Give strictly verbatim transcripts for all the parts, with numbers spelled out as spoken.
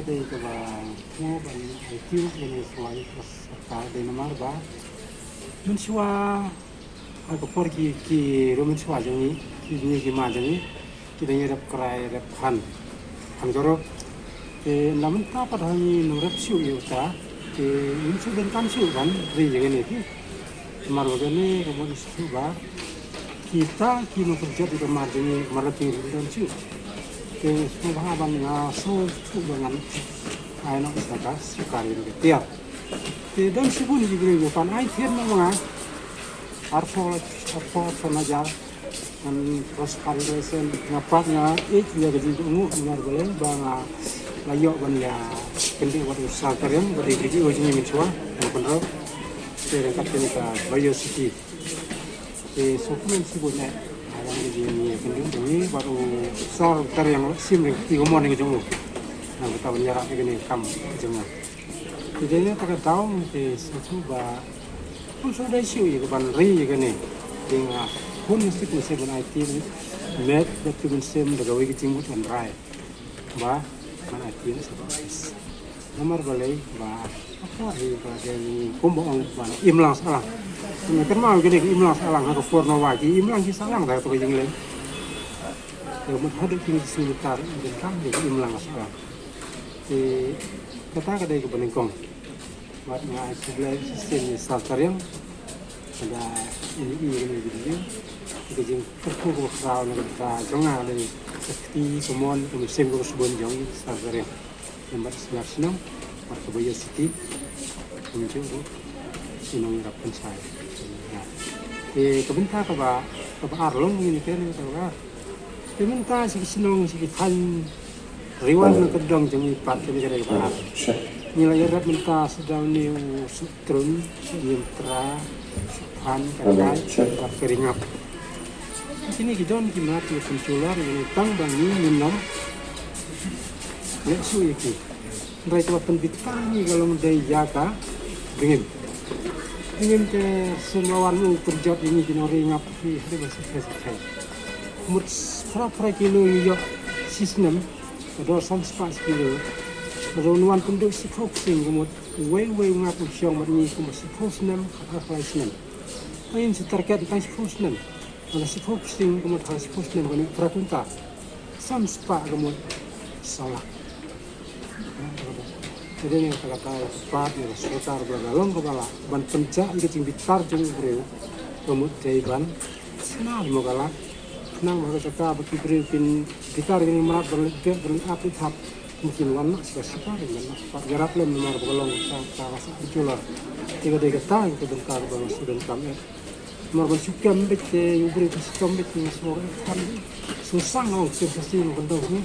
Dei kaba mo ban ai tiew ïa kane ka shuwa ïa ka sorkar dei namar ba mynshuwa ha ka por ki ki ruh mynshuwa jong ngi ki ngi ki ma jong ngi ki dang ïa rep krai rep phan phan ka ruh. Te na mynta pat ha ngi nang rep shuh ïa uta te ngim shu donkam shuh ban ri ïa kane ki. Namar ba kane ka mut shu ba kita ki nongpynjot ïa ka mar jong ngi, mar la ki don shuh. Te sngewbha ban nga sngewthuh ba ngan ai noh ïa ka sorkar ïa ka tiar. Te don shibun ki briew ba pan ai thied noh ma nga arphew arphew arphew hajar. Ngan cross parish license nga pat nga ïeit ïa ka jingkohnguh namar balei ba nga la ïoh ban ïa kyndit wat u Sar Tariang ba dei ka jingïoh jong ngi mynshuwa nga pynroi. Te ryngkat kane ka Bio City. Te sngewkmen shibun eh. Nga ïa kyndit jong ngi bad u Sar Tariang la shim ïa ka kti kamon ïa ka jong u. Nga bynta ban ïarap ïa kane ka kam ka jong nga. Te dei na kata ka daw te sngewthuh ba kum shu dei shuh ïa ka ban ri ïa kane. Te nga hun sik mynsiem ban ai tiew met bad tiew mynsiem da kawei ka jingmut ban rai ba ngan ai tiew sa ba office. Namar balei ba ka por hi ba dei kumba ong ba im lang sah lang. Nga kynmaw kane ka im lang sah lang ha ka por nongwai ki im lang ki sah lang da kato ka jingleh. Te mut haduh kine ki sngi mynta ruh ngi donkam ïa ka im lang sah lang. Te kata ka dei kaba nyngkong. Bad nga ai khublei shisien ïa Sar Tariang. Ka da ïohi ïa kane ka video. Ka jingkyrkhu kaba khraw na ka bynta jong nga lane ka kti kamon ka mynsiem kaba sbun jong Sar Tariang. Namar sngap shnong bad ka Bio City. Kumjuh ruh ki nongïarap pynshai. Te ka bynta kaba kaba ar long ngi ne kane kaba ar. Te mynta sha ki shnong sha ki thaiñ Riwar na ka dong jong ngi pat kane ka dei kaba ar. Ngi la ïarap mynta sha dong ne u Sutrum, Niamtra, Suphan, Katai bad ka Ringap. Kine ki don ki mat ki pynjulor ïa ngi tang ba ngi ngim nym leh shuh ïa ki. Hynrei kaba pynbitar ngi ka long dei ïa ka Bngen. Bngen te shen la wan u pynjot ïa ngi ki nongri ngap ki hynrei ba shisha shisha. Mut phra phra kilo ngi ïoh shisnem. Ka dor san spah shi kilo. Ka dor wan pynduh shiphew ksing ka mut uwei uwei u ngap u shong bad ngi kumba shiphew snem, khat ar khlai snem. Ka ïing shi target ka shiphew snem. Ka shiphew ksing ka mut ha shiphew snem ka mut phra kwintal. San spah ka mut saw lak. Ka dei ne kata ka pat ïa ka sorkar ba ka long kaba lah ban pynjah ïa ka jingbitar jong u briew. Ka mut dei ban shna mo ka lak. Khnang ba ka jaka ba ki briew kin bitar ïa ka mrad ban leit beh ban leit ap leit hap. Kin wan noh sha ka sorkar ban noh pat ïarap lem namar ba ka long ka ka ka sa ka jula. Te ka dei kata ïa ka donkam ba ka shu donkam eh. Namar ban shu kem beit te u briew ka shu kem beit te nga shu ong eh kan shu sang ong shu sa shu ka dong ni.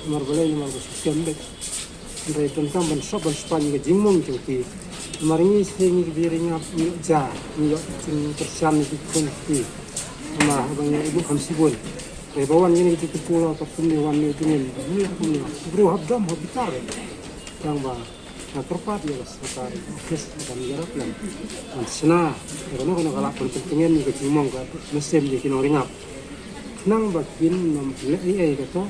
Namar balei namar ba shu kem beit. Hynrei donkam ban sop ban span ïa ka jingmong jong ki. Namar ngi shu ngi ki briew ngap ngi ïoh ja ngi ïoh jingkyrshan ïa ki khun ki. Namar haba ngi ïoh ibu kham shibun. Te ba wan ïa kine ki jingkyntu la ka pynlong wan ïa kine ïa kine ïa kine. Briew hap dom hap bitar. Tang ba nga kyrpad ïa ka sorkar office ban ïarap lem ban shna ïa kano kano ka lad ban pyntngen ïa ka jingmong ka mynsiem ïa ki nongri ngap. Khnang ba kin nym leh ei ei kato.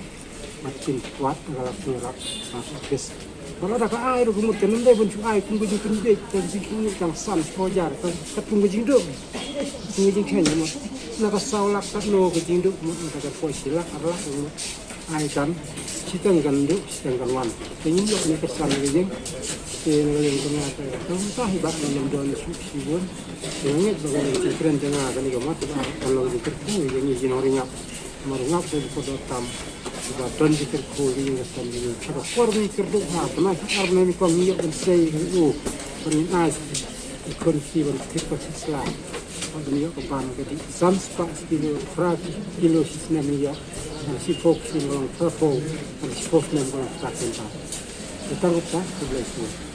Bad kin kwah ka lad ïarap ha ka office. Ba lada ka ai ruh ka mut kan ym dei ban shu ai kum ka jingpynbiej ka jingpynbiej tang san spah hajar ka kat kum ka jingduh. Kum ka jingkheiñ ka mut na ka saw lak katno ka jingduh ka mut na ka poi shi lak ar lak ka mut. Ai kan shiteng kan duh shiteng kan wan. Te ngim ïoh ne ka san ka jing. Te na ka liang ka nga ka ka ka hi bad na lam don shu shibun. Te nga ngeit ba ka liang ka kren ka nga kane ka mat ba kan long ka kyrkhu ïa ngi ki nongri ngap. Mar ngap da ka dor tam. Ba don ki kyrkhu ki ïing ka sem ki ïing. Ha ka por ngi kyrduh ha bnai ki ar bnai nyngkong ngi ïoh ban sei ka u. Ban ngin ai ki khun ki ban thik ba thik sla. Ban ïoh ka ban ka dih san spah shi kilo, phra kilo shi snem ngi ïoh. Shiphew shi snem ka long phra phew. Shiphew snem ka long phra kwintal. Kata kata khublei shibun.